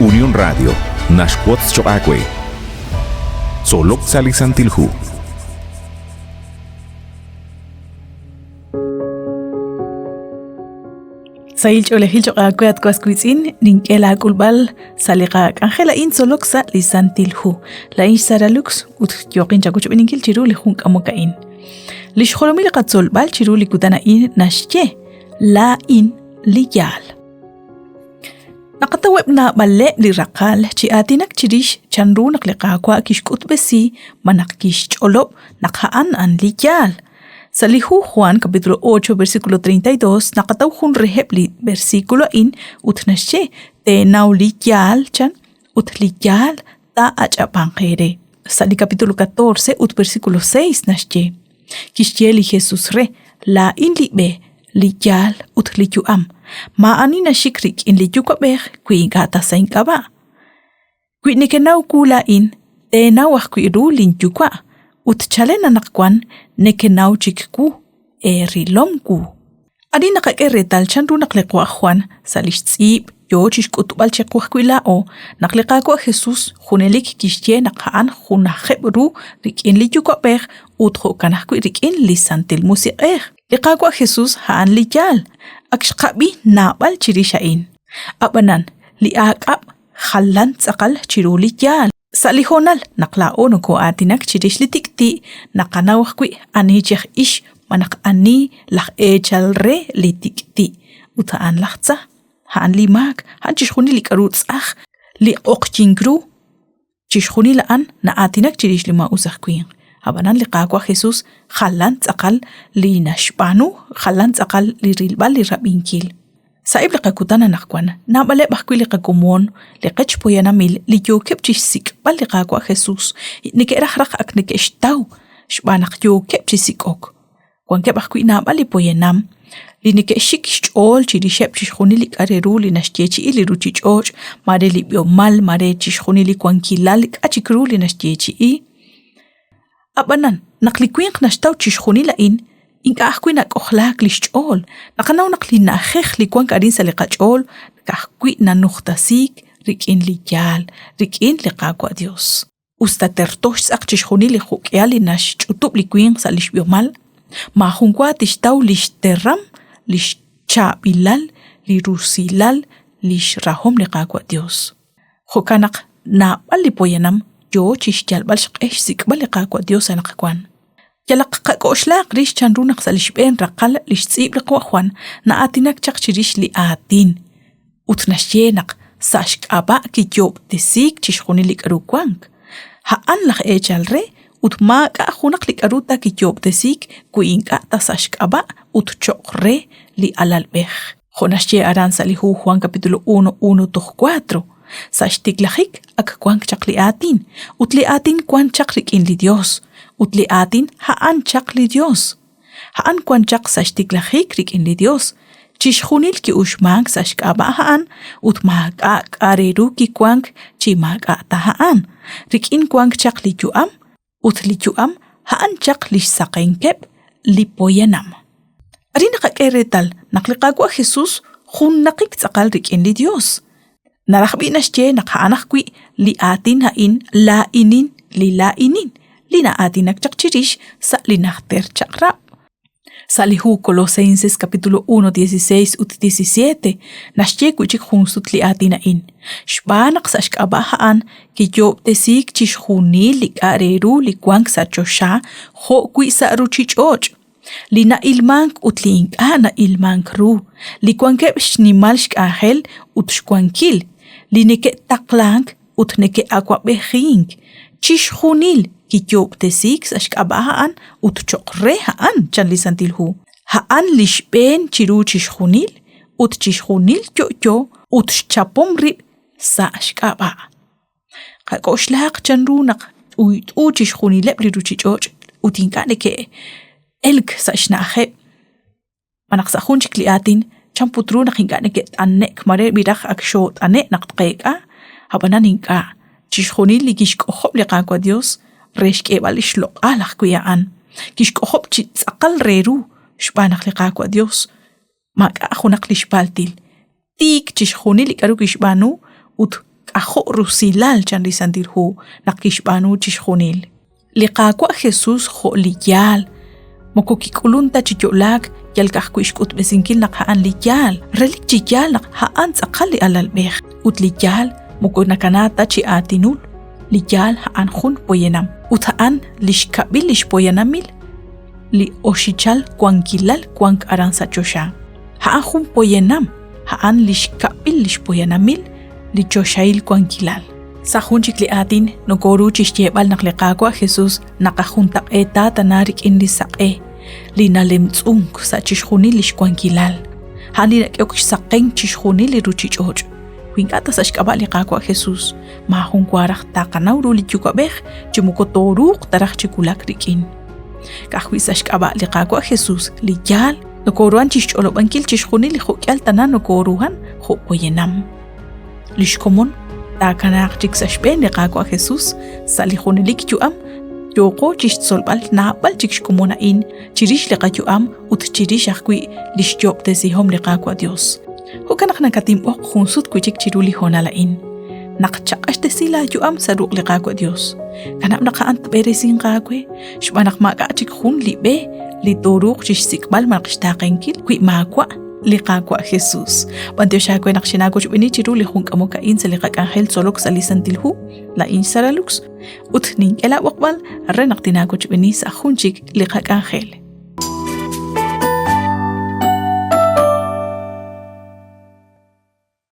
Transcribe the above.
Unión Radio naxwotz choq' aawe. Tzolok sa' li Santil Hu. Sahil ch'oolejil choq' aawe at was wiitz'in, nink'e laak'ulb'al sa' li qak'anjel a'in tzolok sa' li Santil Hu. Laa'in xSara Lux ut yooqin chawochb'eeninkil chiru li jun k'amok a'in. Li xjolomil li qatzolb'al chiru li kutan a'in naxye, Laa'in li yaal. Naqataweb' naab'aleb' li raqal chi aatinak chirix chanru naq li Qaawa' kixk'utb'esi malaj kixch'olob' naq a'an a'an li yaal. Sa' li hu Juan capítulo 8 versículo 32 naqataw jun reheb' li versículo a'in ut naxye teenaw li yaal chan ut li yaal taa'ach'ab'anq eere. Sa' li capítulo 14 ut versículo 6 naxye Kixye li Jesús re, Laa'in li b'e, li yaal ut li yu'am. Maa'ani naxik rik'in li Yuwa'b'ej wi ink'a' ta sa' ink'ab'a'. Wi nekenaw wu laa'in, teenaw ajwi' ru linYuwa', ut chalen anaqwan nekenaw chik wu, eerilom wu. Arin naqak'e reetal chanru naq li qawa' Jwan sa' li xtz'iib' yo chi xk'utb'al chiqu ajwi' laa'o naq li Qaawa' Jesús junelik kixye naq a'an junajeb' ru rik'in li Yuwa'b'ej ut jo'kan ajwi' rik'in li Santil Musiq'ej. Li Qaawa' Jesús a'an li yaal, ak xqab'i naab'al chirix a'in. Ab'anan, li aak'ab' jalan tz'aqal chiru li yaal. Sa' li hoonal naq laa'o nokoo'aatinak chirix li tik'ti', naqanaw ajwi' ani chi aj ix malaj ani laj eechal re li tik'ti', ut a'an laj tza, a'an li maak, a'an chixjunil li k'aru tz'aj, li q'oqyink ru, chixjunil a'an na'aatinak chirix li maa'us aj winq. Ab'anan li Qaawa' Jesús jalan tz'aqal li naxb'aanu, jalan tz'aqal li rilb'al li rab'inkil. Sa'eb' li qakutan anaqwan, naab'aleb' ajwi' li qakomon, li qech poyanamil li yookeb' chi xsik'b'al li Qaawa' Jesús, neke'raj raj ak neke'xtaw xb'aan naq yookeb' chi sik'ok. Wankeb' ajwi' naab'al li poyanam li neke'xik xch'ool chirixeb' chixjunil li k'a' re ru li naxyeechi'i li ruuchich'och', mare li b'ihomal, mare chixjunil li wankilal, k'a' chik ru li naxyeechi'i. Ab'anan, naq li winq naxtaw chixjunil a'in, ink'a' ajwi' nak'ojlaak li xch'ool. Naqanaw naq li na'ajej li wank arin sa' li qach'ool ka'ajwi' nanujtasiik rik'in li yaal, rik'in li Qaawa' Yos. Us ta terto xtz'aq chixjunil li jo'k'ihal li naxch'utub' li winq sa' li xb'ihomal, maajun wa tixtaw li xteram, li xchaab'ilal, li rusilal, li xrahom li Qaawa' Yos. Jo'kan naq naab'al li poyanam yo chi xyalb'al xq'e xsik'b'al li Qaawa' Yos anaqwan. Yalaq qak'oxlaaq rix chanru naq sa' li xb'een raqal li xtz'iib' li qawa' Jwan na'aatinak chaq chirix li aatin ut naxye naq sa' xk'ab'a' kiyoob'tesiik chixjunil li k'aru wank. A'an laj eechal re ut maak'a' junaq li k'aru ta kiyoob'tesiik wi ink'a' ta sa' xk'ab'a' ut cho'q re li alalb'ej. Jo' naxye aran sa' li hu Juan capítulo 1, 1 toj 4. Sa' xtiklajik ak wank chaq li aatin, ut li aatin wank chaq rik'in li Dios, ut li aatin a'an chaq li Dios. A'an wank chaq sa' xtiklajik rik'in li Dios. Chixjunil ki'uxmank sa' xk'ab'a' a'an ut maak'a' k'a' re ru kiwank chi maak'a' ta a'an. Rik'in wank chaq li yu'am, ut li yu'am a'an chaq li xsaqenkeb' li poyanam. Arin naqak'e reetal naq li Qaawa' Jesús junnaqik tz'aqal rik'in li Yos. Naraj b'i' naxye naq a'an ajwi' li aatin a'in laa'inin li laa'inin li na'aatinak chaq chirix sa' li Najter Chaq'rab'. Sa' li hu Colosenses capítulo 1, 16 ut 17 naxye wi' chik jun sut li aatin a'in, xb'aan naq sa' xk'ab'a' a'an kiyoob'tesiik chixjunil li k'a' re ru li wank sa' choxa jo'wi' sa' ruuchich'och', li na'ilmank ut li ink'a' na'ilmank ru, li wankeb' xnimal xk'anjel ut xwankil, li neke'taqlank ut neke'awab'ejink. Chixjunil kiyoob'tesiik sa' xk'ab'a' a'an ut cho'q re a'an, chan li Santil Hu. A'an li xb'een chiru chixjunil ut chixjunil yo'yo ut xchapom rib' sa' xk'ab'a'. Qak'oxlaq chanru naq t'uyt'u chixjunileb' li ruuchich'och' ut ink'a' neke'elk sa' xna'ajeb'. Malaj sa' jun chik li aatin, chan put ru naq ink'a' neke't'ane'k mare b'iraj ak xoot'ane'k naq tqeek'a, ab'anan ink'a', chixjunil li kixk'ojob' li Qaawa' Yos re xk'eeb'al li xloq'al ajwi' a'an, kixk'ojob' chi tz'aqal re ru xb'aan naq li Qaawa' Yos maak'a' junaq li xpaltil, tiik chixjunil li k'aru kixb'aanu ut K'ajo' rusilal chan li Santil Hu naq kixb'aanu chixjunil. Li Qaawa' Jesus jo' li yaal moko kik'ulun ta chi yo'laak yal ka'ajwi' xk'utb'esinkil naq a'an li yaal, relik chi yaal naq a'an tz'aqal li alalb'ej ut li yaal moko nakana ta chi aatinul. Li yaal a'an jun poyanam ut a'an li xkab'il li xpoyanamil li oxichal wankilal wank aran sa' choxa. A'an jun poyanam, a'an li xkab'il li xpoyanamil li choxahil wankilal. Sa' jun chik li aatin, nokoru chixyeeb'al naq li Qaawa' Jesus naqajuntaq'eeta tana rik'in li saq'e, li nalemtz'unk sa' chixjunil lix wankilal, a'an li nak'ehok xsaqenk chixjunil li ruchich'och'. Wi ink'a' ta sa' xk'ab'a' li Qaawa' Jesus, maajun wa raj taqanaw ru li Yuwa'b'ej chi moko tooruuq ta raj chi wulak rik'in. Ka'ajwi' sa' xk'ab'a' li Qaawa' Jesus, li yaal, nokoruhan chixch'olob'ankil chixjunil li jo'k'ihal tana nokoruhan jo' poyanam. Li xkomon taakanaaq chik sa' xb'een li Qaawa' Jesus sa' li junelik yu'am yooqo chixtzolb'al naab'al chik xkomon a'in chirix li qayu'am ut chirix ajwi' li xyoob'tesihom li Qaawa' Dios. Jo'kan naq nakatinb'oq jun sut wi' chik chiru li hoonal a'in. Naq chaq'axtesi laayu'am sa' ruq' li Qaawa' Dios. Kanab' naq a'an tb'eresinq aawe xb'aan naq maak'a' chik jun li b'e li tooruuq chixsik'b'al malaj xtaaqenkil wi maawa' li Qaawa' Jesus. B'antiox aawe naq xinaawochb'eeni chiru li jun k'amok a'in sa' li qak'anjel tzolok sa' li Santil Hu. Laa'in xSara Lux ut nink'e laab'oqb'al re naq tinaawochb'eeni sa' jun chik li qak'anjel.